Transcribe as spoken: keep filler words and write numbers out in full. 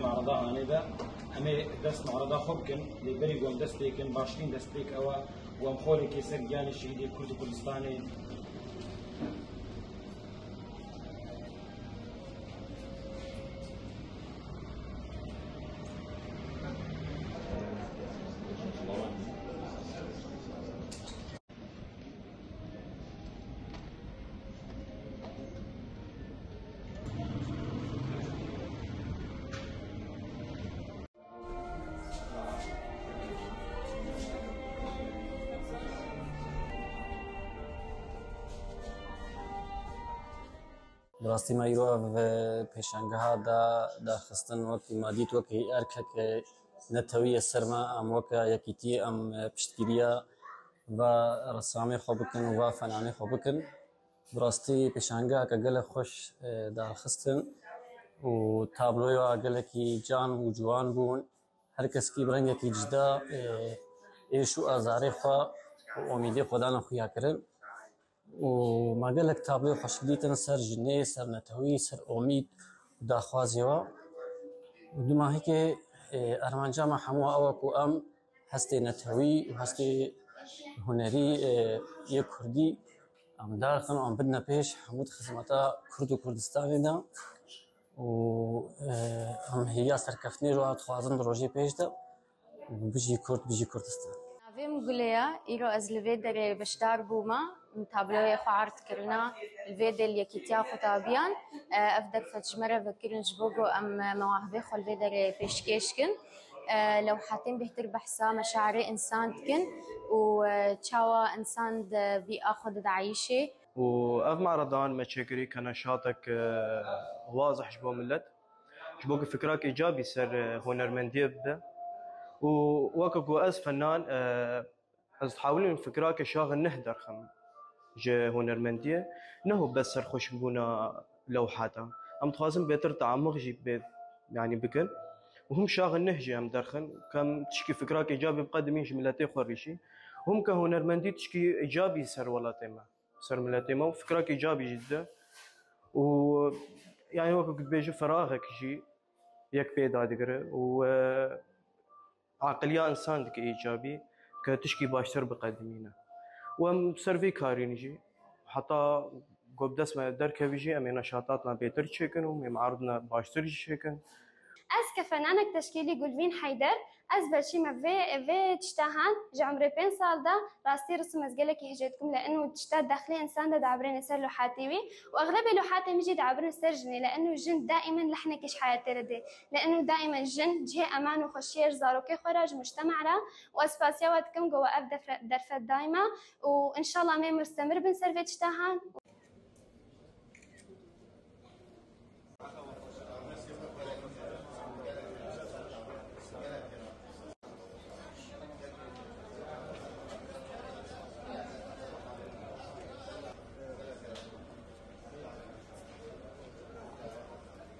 Me'rada anê de em ê dest me'rada xwe bikin, lê berî ku em dest pê kin, baştirîn destpêk ew e ku em xolekê ser giyanê şehîdê Kurd û Kurdistanê. Bi rastî me îro ev, e, pêşangeha da, daxistin wekî me dît, wekî erkek, e, netewî ye ser me, em weke yekîtiyê em, e, piştgiriya va resamê xwe bikin û va fenanê xwe bikin. Bi rastî pêşangeheke gelek xweş, e, daxistin û tabloya gelekî can û ciwan bûn. Her keskî bi rengekî cida, e, êş û azarê xwe û omîdê xwe dane xuyakirin. Û me gelek tabloyê xweşik dîtin ser jinê, ser netewî, ser omîd û daxwazê we. Û dûmahîkê, e, armanca me hemû ew e ku em hestê netewî û hestê hunerî, e, yê kurdî em darxin û em bidine pêş, hemû di xizmeta Kurd û Kurdistanê de. Û, e, em hêviya serkeftinê ji we dixwazin di rojê pêş de. Bijî Kurd, bijî Kurdistan. Navê min Gule ye. Îro ez li vê derê beşdar bûme. Min tabloyê xwe erd kirine. Li vê derê li Yekîtiya Qutabiyan, e, ev derfet ji me re vekirin ji bo ku em, e, mewahibê xwe li vê derê pêşkêş kin. E, lewhatên bêhtir behsa meşairê însan dikin û, e, çawa însan di bîa xwe de dieyşê. û ev me'redan me çêkirî ke neşatek, e, wazih ji bo millet, ji bo ku fikrak îcabî ser, e, hunermendiyê bibe. Û weke ku ez fenan, e, ez dihewilîm fikrakê şaxê neh derxim ji hunermendiyê. Neho bes serxweşbûna lewhata. Em dixwazin bêtir teamux jî bê, yanî bikin. Û him şaxê neh jî em derxin, ke em tişkî fikrak îcabî biqedimîn ji miletê xwe rîşî. Him ke hunermendî tişkî îcabî ser welatê me. Ser miletê me û fikrak îcabî jî dide. Û, yani, wekî ku dibêjin feraxek jî yek pê dadigire û, e, aqiliya însan dike îcabî ke tişkî baştir biqedimîne. Û em ser vê karîn jî heta ku bi dest me derkevî jî em ê neşatatna bêtir çêkin û em ê me'rûdna baştir jî çêkin. Ez ke fenanek teşkîlî Gulvîn Heyder, ez beşî me vê, vê tişta han ji umrê pênc sal de, rastî risim ez gelekî hicê dikim, le inu tişta dexlê însan de diabirêne ser luhatê wî û exlebê luhatê min jî diabirin ser jinê, le inu jin daîmen lehnekê ji heyatê re dê, le inu daîmen jin cihê eman û xweşiyê ji zarokê xwe re, ji mujtema re û ez spasiya we dikim ku we ev defre-, derfet daî me û înşallah em ê mustemir bin ser vê tişta han.